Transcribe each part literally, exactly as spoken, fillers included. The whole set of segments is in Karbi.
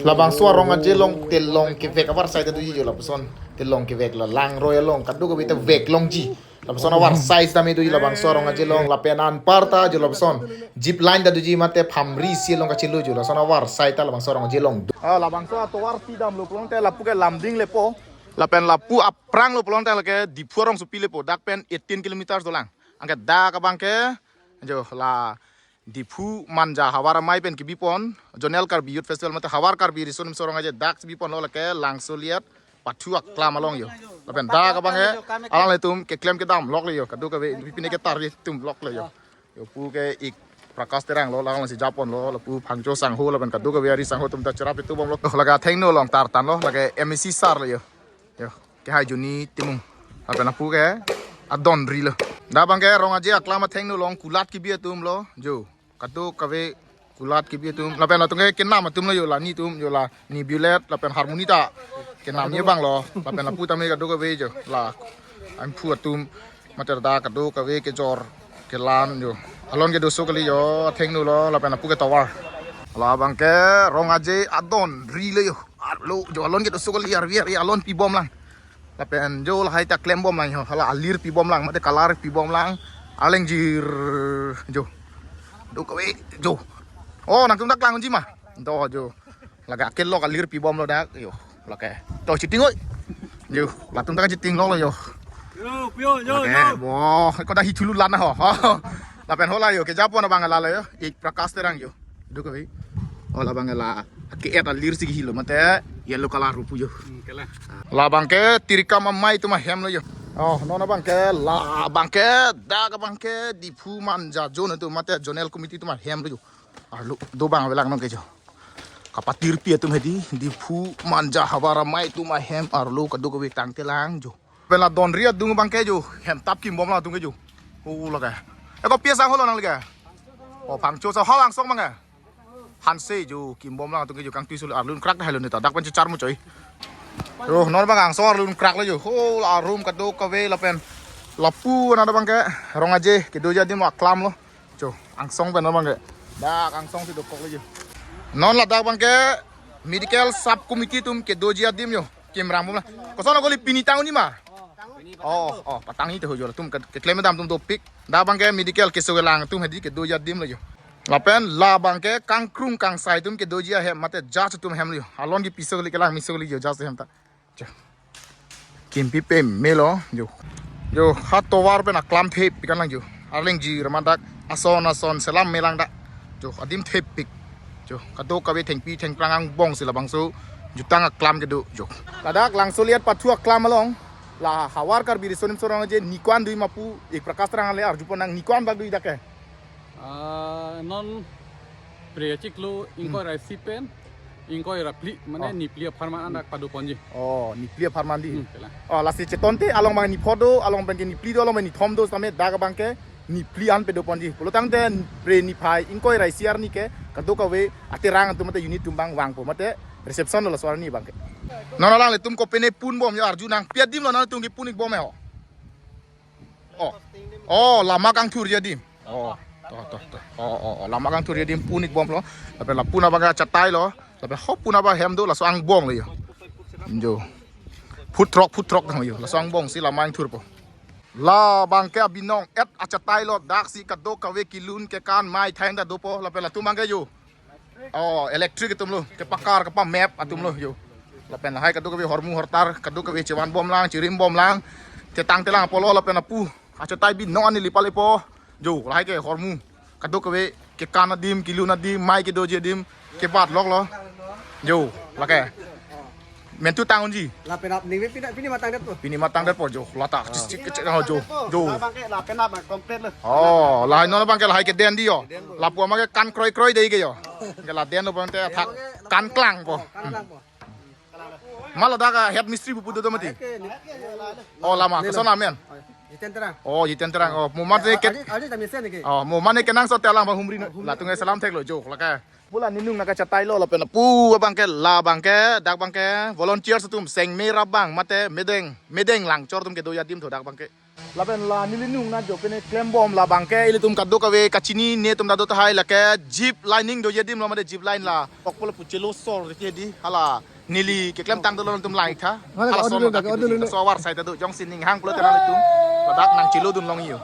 Labangso arong aje along telong kevek avarsai ta doji jo lapuson. Telong kevek la langroi along kadokave ta vek longji. Lapuson avarsai tame doji labangso arong aje along lapen anparta jo lapuson. Zip line ta doji mate phamri isi along kachelo jo lason avarsai ta labangso arong aje along. Ah, labangso atovar si damlo pulote lapu ke Lumding lepo. Lapen lapu aphranglo pulote lake Diphu arongsopi lepo. Dak pen eighteen kilometers dolang. Anke dak abangke jo la Diphu Manja Havar Amei pen kebipon Zonal Karbi Youth Festival mate Havar Karbi Riso Nimso Rong Aje dak biponlo lake Langsoliat pathu aklam along jo. Lapen dak abangke alanglitum keklem kedam loklo jo. Kadokave pine ketar atum loklo jo. Jo pu ke ik Prakash Terang lo, alangsi japonlo, lapu Phangcho sangho lapen kadokave ari sangho atum ta cherap itu bomlo. Lake athengno along tartanlo, lake M A C sir lo jo. Jo, kehai Juni Timung. Lapen lapu ke adon rilo. Dak abangke rong aje aklam athengno along kulat kebi atumlo. Jo, kadokave kulat kebi atum. Lapen latum ke kenam atumlo jo, la nitum jo, la ni Bullet lapen Harmony ta kenam ni abanglo. Lapen lapu tame kadokave jo, la amphu atum mate dak kadokave kejor kelan jo. Alon kedo so kali jo, athengno lo, lapen lapu ke tovar. Labangke rong aje adon rilo jo. Arlo jo alon kedo so kali, arvi arvi alon pibomlang. Lapen jo lahai ta klembomlang jo. Hala alir pibomlang, mate color pibomlang. Alengjir jo. Dokave jo. Oh, nangtum dak klang unji ma? Do jo. Lake akelok alir pibomlo dak jo. Lake. To chiting oi. Jo, latum dak chiting loklo jo. Yo, pio, yo, lake, yo. Bo, ko dak hi thulu lana ho. Lapen hala jo, kejapon abang lalo jo. Ik Prakash Terang jo. Dokave. Oh, labang la ke-et alir si hilo mate yellow color ru pu jo. Hmm, kela. Labangke Tirikam Amei atum ahemlo jo. Oh, non abangke labangke dak abangke Diphu Manja zone atum mate zonal committee atum ahemlo jo. Arlo dobang avelang nonke jo. Kapatirpi atum hedi Diphu Manja Havar Amei atum ahem arlo kadokave tangtelang jo. Pen la donri adung abangke jo, hemtap kimbomlang atum ke jo. Oh, lake. Eko pi asangho lo nang lake? Oh, Phangcho sa hal angsong abangke. Hanse jo, kimbomlang atum ke jo, kangtui sul arlun krak dah lun ta. Dak pen chechar muchoi. Jo, non abang angsong arlun kraklo jo. Oh, la room kadokave lapen lapu anat abangke rong aje kedoji adim aklamlo. Jo, angsong pen abangke. Dak angsong si dokoklo jo. Non ladak abangke medical sub committee atum kedoji adim jo. Kimrambomlang. Koson ako li pini tang unji ma? Oh, oh, patang itu jo. Latum ke, keklem dam atum dopik. Dak abangke medical keso kelang atum hedi kedoji adimlo jo. Lapen labangke kangkrung kangsai atum kedoji ahem mate judge atum ahemlo jo. Alon ke piso kali kelang miso kali jo judge ahem ta. Jo. Kimpi pemelo jo. Jo, ha tovar pen aklam thepik anlang jo. Arleng ji ramadak ason ason selam melang dak. Jo, adim thepik. Jo, kadokave thengpi thengphrang angbong si labangso jutang aklam kedo jo. Ladak Langsoliat pathu aklam along la Havar Karbi Riso Nimso Rong Aje niko-an dui ma pu ik Prakash Terang ale arjupon nang, niko-an bak dui dak ke. Ah, non pre achiklo ingkoi ra isi pen ingkoi ra phli, mane, oh, niphli apharman an dak padoponji. Oh, niphli apharman di. Hmm, kela. Oh, lasi chetonte along abang niphli do, along abangke niphli do, along abang nithom do, same dak abangke niphli an padoponji. Pulotangte pre niphai ingkoi ra isi arni ke kadokave aterang atum mate unit atum abang vangpo mate reception lo laso arni abangke. Non alanglitum kopine punbom jo, arju nang, pi adimlo nangtum kepun-ikbom e ho. Oh. Oh, lama kangthurji adim. Oh, to, to, to. Oh, oh, oh, lama kangthurji adim pun-ikbomlo. Lapen la pun abangke achatai lo. Lapen ho pun abang hem do laso angbong lo jo. Jo. Food truck, food truck nang jo. Laso angbong si lama ingthurpo. Labangke abinong et achatai lo, dak si kadokave kelun kekan mai thai ta dopo. Lapen latum abangke jo. Oh, electric atumlo, kepakar, kepamap atumlo jo. Lapen lahai kadokave hormu hortar, kadokave chevanbomlang, cherimbomlang. Chetangtelang apotlo lapen lapu achatai binong an neli palepo. Jo, lahai ke hormu. Kadokave kekan adim, kelun adim, mai kedoji adim, kebat loklo. Jo, lake. Mentu tang unji. Lapen ap ningve pini, pini matang det po. Pini matang det po jo. Lata chik chik chik ho jo. Jo. Lapen ap complete lo. Oh, lahai non abangke lahai ke den di jo. Lapu abangke kan kroi kroi dei ke jo. Ke la den lo abangke athak kan klang po. Kan klang po. Ma ladak head mistri pu pu do mati. Oh, lama. Koson amen? Jiten Terang. Oh, Jiten Terang. Oh, mo mane ke. Aji, aji ta mesen ke. Oh, mo mane kenangsot te alang abang humri na. Latum ke salam theklo jo. Lake. Pu la ninung nangkachatai lo lapen pu abangke labangke dak abangke volunteers atum Sengme Rabang mate Medeng, Medeng Langchor atum kedoji adim tho dak abangke. Lapen la neli nung na jo pine klembom, labang ke ilitum kadokave kachinine atum ta do tahai, lake zip lining doji adim lo mate zip line la. Okpolo pu chelo sor rike di hala neli keklem tang dolo atum lang-ik tha. Hala, hala audio son lo lun, dak audio lun. Laso avar sai ta do jongsi ning hang pulote nanglitum ladak nangchelo dun long yo.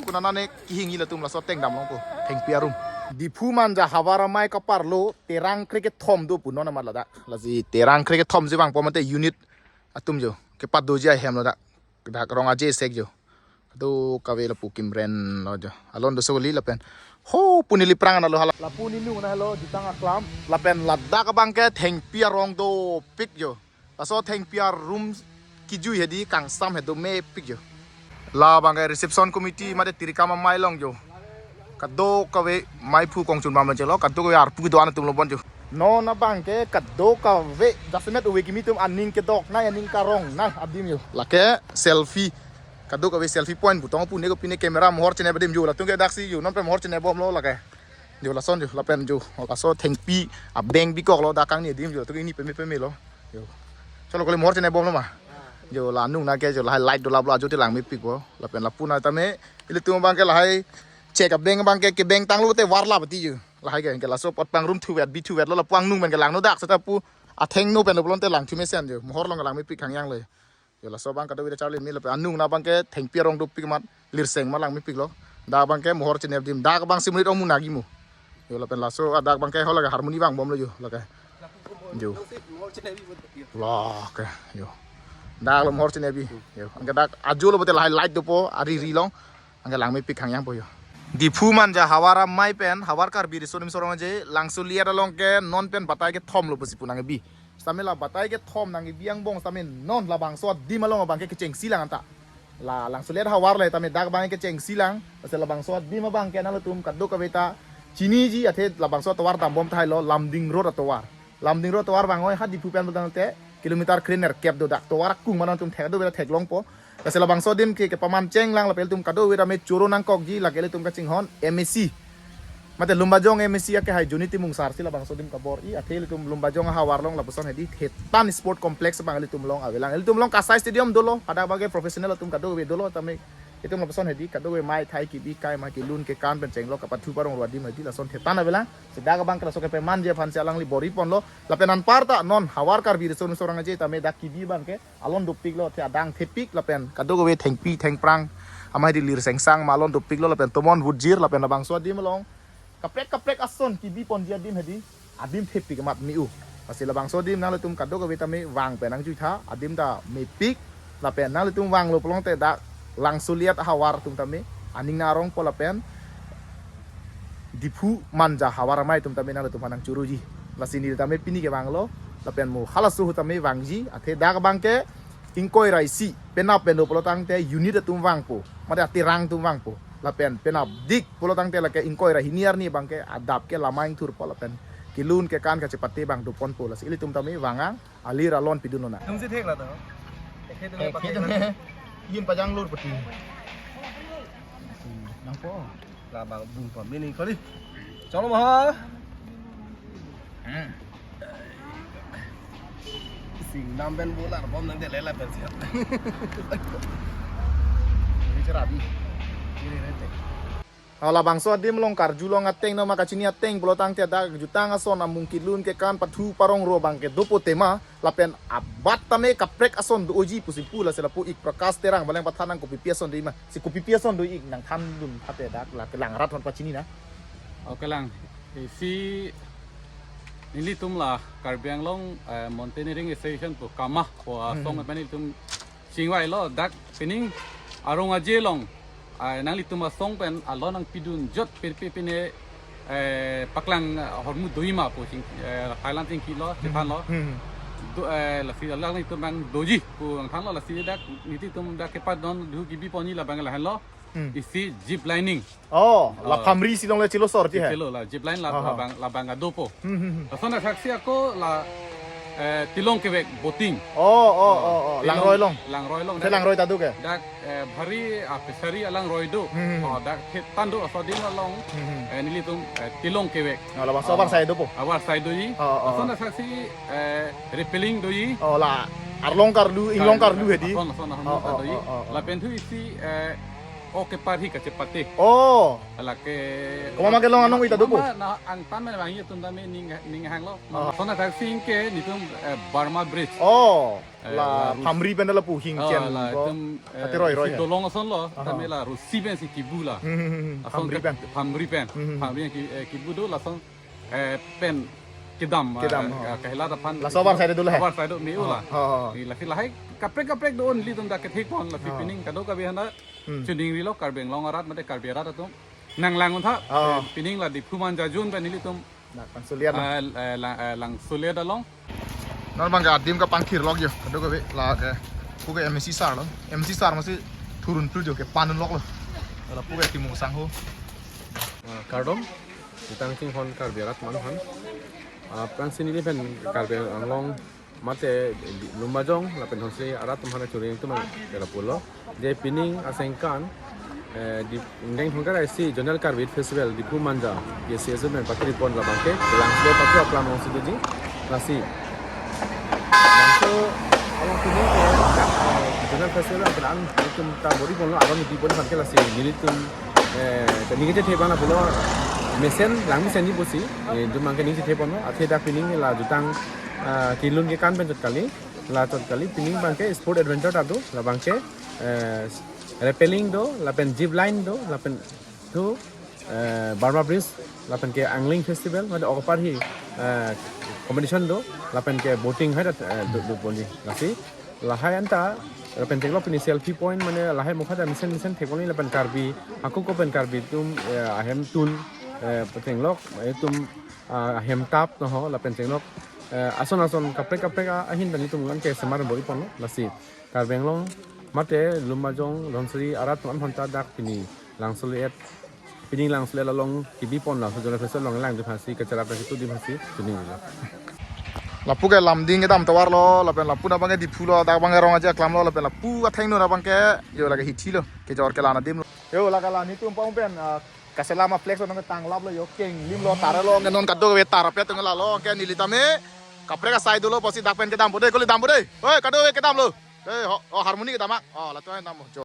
Kuna nane kehingji latum laso ateng dam longpo thengpi arum. Diphu Manja Havar Amei kaparlo terang krekethom do pu non amat ladak. Lasi terang krekethom si vangpo mate unit atum jo kepadoji ahem ladak. Dak Rong Aje sek jo. Kadokave lapu kimren lo jo. Alon do soli lapen ho pu neli prang analo hala. Lapu neli nung na helo jutang aklam. Lapen ladak abang ke thengpi arong dopik jo. Laso thengpi arum kijui hedi kangsam he domepik jo. Labang ke reception committee mate tirikam amei along jo. Kadokave maiphu kongchun bam lo chelo, kadokave arpu kedo-an atum lo bon jo. Non abang ke kadokave jasemet ove kimi atum aning kedoknei, aning karongnei adim jo. Lake selfie. Kadokave selfie point pu tong pu ne ko pine camera mohor chenep adim jo. Latum ke daksi jo, non pen mohor chenep bom lo lake. Jo lason jo, lapen jo, laso thengpi abeng bikok lo dak kangni adim jo, latum ke ini peme peme lo. Jo. Cholo kali mohor chenep bom lo ma. Jo la nung na ke jo lahai light do lap lo ajo te langmepikpo. Lapen lapu na tame ilitum abang ke lahai chek abeng abang ke kebeng tanglo te var lap ti jo. Lahai ke, ke laso apot pangrum thuvet bi thuvet lo lapu angnung pen ke langno dak seta pu athengno pen lo pulote langthu mesen jo. Mohor along langmepik hangyang le. Jo laso abang kadokave charli mi lapen anung na abang ke thengpi arong dopik amat lirseng ma langmepik lo. Dak abang ke mohor chenep adim, dak abang si monit ong mu nagi mu. Jo lapen laso adak abang ke ho lake harmony vangbom lo jo lake. Jo. Lake jo. Dak lo mohor chenep bi. Jo. Anke dak ajo lo bote lahai light dopo ari ri long. Anke langmepik hangyangpo jo. Diphu Manja Havar Amei pen Havar Karbi Riso Nimso Rong Aje Langsoliet along ke non pen batai kethom lo pusi pu nangkebi. Sitame la batai kethom nangkebi angbong sitame non labangso adim along abang ke kechengsi lang anta. La Langsoliet havar le tame dak abang ke kechengsi lang. Lasi labangso adim abang ke nanglitum kadokave ta chiniji, athe labangso atovar dambom tahai lo, Lumding Road atovar. Lumding Road atovar vangoi ha Diphu pen putangte kilometer krenerkep do, dak tovar akung ma nanglitum thek do bela theklongpo. Lasi labangso adim ke kepaman cheng lang, lapen ilitum kadokave tame choro nangkokji, lake ilitum kachinghon M A C. Mate Lumbajong M A C ake hai Johnny Timung sar si labangso adim kabor-i, athe ilitum Lumbajong ahavar along lapuson hedi Thetan Sport Complex abang ilitum along avelang. Ilitum along Kasai Stadium dolo, hadak abang ke professional atum kadokave dolo, tame ilitum lapuson hedi kadokave mei thai kebi kai ma kelun kekan pen chenglok kapathu parong ro adim hedi lason Thetan avelang. Si dak abang ke laso kepemanje aphan si alangli bor-i ponlo. Lapen anparta non Havar Karbi Riso Nimso Rong Aje tame dak kebi abang ke alon dopik lo, athe adang thepik lapen kadokave thengpi thengphrang amei di lirsengsang ma alon dopik lo, lapen tomon vutjir lapen labangso adim along kaprek kaprek ason kebi ponji adim hedi adim thepik amat me-u. Lasi labangso adim nanglitum kadokave tame vang pen nangjui tha, adim ta mepik. Lapen nanglitum vanglo pulote dak Langsoliet ahavar atum tame aning nang arongpo lapen Diphu Manja Havar Amei atum tame nanglitum aphan nangchoroji. Lasi neli tame pini kevanglo, lapen mo halaso ahut tame vangji, athe dak abang ke ingkoi ra isi penap pen do pulotangte unit atum vangpo, mate aterang atum vangpo. Lapen penapdik pulotangte lake ingkoi ra hini arni abang ke adap ke lamang thurpo lapen kelun kekan kachepate abang doponpo. Lasi ilitum tame vangang, alir alon pidun lonang. Tumsi thek la to. Thek, thek, thek. Yin pajang lur pati. Nangpo. Labang bung pam ini kali. Chalo maha. Hmm. Sing nam pen bolar bom nang de lela pen siap. Ini cerabi. Ini rente. Halabangso adim along karjulong ateng no ma kachini ateng pulotangte dak jutang ason amung kelun kekan pathu parong ro abang ke dopo tema, lapen abat tame kaprek ason do-oji pusi pu, lasi lapu ik Prakash Terang baleng pathan nang kopipi ason do-i ma, si kopipi ason do-i ik nangthandun thate dak la kelang rat hon pachini na. Oke lang. Isi nelitum la Karbi Anglong, eh, Mountaineering Association pu kama pu asong, hmm, pen nelitum chingvailo, dak pining arong aje along, ah, nanglitum asong pen alon nangpidun jot pi pi pine, eh, paklang, ah, ahormu do-i ma pu ching, eh, Thailand chingkilo, hmm, chethanlo. Hmm. Do, eh, lasi alanglitum nangdoji pu nangthanlo, lasi dak nelitum dak kepadon duhu kebi ponji labang lahenlo. Hmm. Isi zip lining. Oh, la, oh, phamri si longle chelo sor ti hai. Chelo la, zip line la, aha, labang, labang adopo. Hmm, hmm, hmm. Lason asaksi ako la, eh, Tilong kevek boating. Oh, oh, oh, oh. Tilong, langroi along. Langroi along. Te dak, langroi ta do ke? Dak, eh, bhari, ah, fishery alangroi do. Hmm, hmm, hmm. Oh, dak thetan do aso adim along. Hmm, hmm. Eh, nelitum, eh, Tilong kevek. Oh, labangso, oh, avarsai dopo. Avarsai doji. Oh, oh. Lason asaksi, eh, rappelling doji. Oh, la. Arlong karlu, inglong karlu hedi. Lason, lason, lason, oh, oh, oh, oh. Lapen thu isi, eh, oke parhi kachepate. Oh. Lake. Komat ma kelong anong ita dopo? Komat ma na angtan ma bang itum tame ning, ning hanglo. Oh. Lason athak si ke netum, eh, Burma Bridge. Oh. Eh, la la Rus- Phamri pen lapu hing, oh, chen la ko. Itum, eh, ate roi, roi, si ya. Dolong asonlo, aha, tame la rusi pen si kibu la. Hmm, hmm, hmm, hmm. Lason Phamri ke pen. Phamri pen. Hmm, hmm, hmm. Phamri pen ki, eh, kibu do lason, eh, pen kedam, kedam, eh, oh, eh, kahilat aphan. Laso abar side do la he. Abar side do me-u la. Oh, oh, oh. Lasi lahai kaprek kaprek do-an ilitum dak kethek pon, lasi, oh, pining kadokave aphan ta, hmm, choningrilo Karbi Anglong arat mate Karbi arat atum nanglang untha. Oh. Eh, pining la Diphu Manja zone pen ilitum. Dak Langsoleat lo. Eh, eh, Lang, eh, Langsoleat along. Non bang ke adim kapangthirlok jo. Kadokave lake. Puke M A C sir lo. M A C sir masi thurun phir jo ke panunlok lo. Lapuke Timung Sangho. Ah, kardom. Jutang chinghon Karbi arat atum aphan. Ah, aphrangsi neli pen Karbi Anglong mate Lumbajong lapen Dhonsiri arat atum aphan churi atum ke lapulo. Je pining asengkan, eh, di ingdeng thomkep ra isi Zonal Karbi Festival Diphu Manja P S C S pen patiri pon labang ke, Langsoleat patiri aplam alongsi doji, lasi. Langso along pining ke, eh, Zonal Festival lapen an itum ta bor-i ponlo, aron ipi pon aphan ke lasi, nelitum, eh, ningje the abang lapulo, mesen, lang mesen ni pusi, eh, itum abang ke ningje the ponlo, athe dak pining la jutang, eh, kelun kekan pen chot kali, la chot kali, pining abang ke sport adventure ta do, labang ke, eh, rappelling do, lapen zip line do, lapen thu, eh, Burma Bridge, lapen ke Angling Festival, mane oke parhi, eh, competition do, lapen ke boating hai ta, eh, do, do ponji. Lasi, lahai anta, lapen theklong pini selfie point, mane lahai mukha ta mesen mesen theklong lapen Karbi, hako ko pen Karbi atum, eh, ahem tun, eh, theklong, itum, ah, ahem tap no ho, lapen theklong, eh, ason ason kaprek kaprek a, ahin ta netum abang ke semar bor-i ponlo, lasi. Karbi Anglong, mate Lumbajong, Dhonsiri arat atum aphan ta dak pini Langsoleat, pini Langsoleat along kibi pon la, Zonal Festival along lang diphansi, kacherap lagi tu diphansi, choningrilo. Lapuke Lumding kedam tovar lo, lapen lapu abang ke Diphu lo, dak abang ke Rong Aje aklam lo, lapen lapu athengno abang ke, jo lake hithi lo, kejor kelang adim lo. Jo lake la netum pong pen, ah, Kaselam a-flag so nang tanglap lo jo, kenglim lo, tar lo, nge non kadokave tar apya tung la lo, ke neli tame, kaprek asai dolo, pusi dak pen kedampo dei, koli dampo dei. Oi, kadokave kedam lo. Eh, ho, oh, harmony kedam ak. Oh, latum kedam lo. Jo.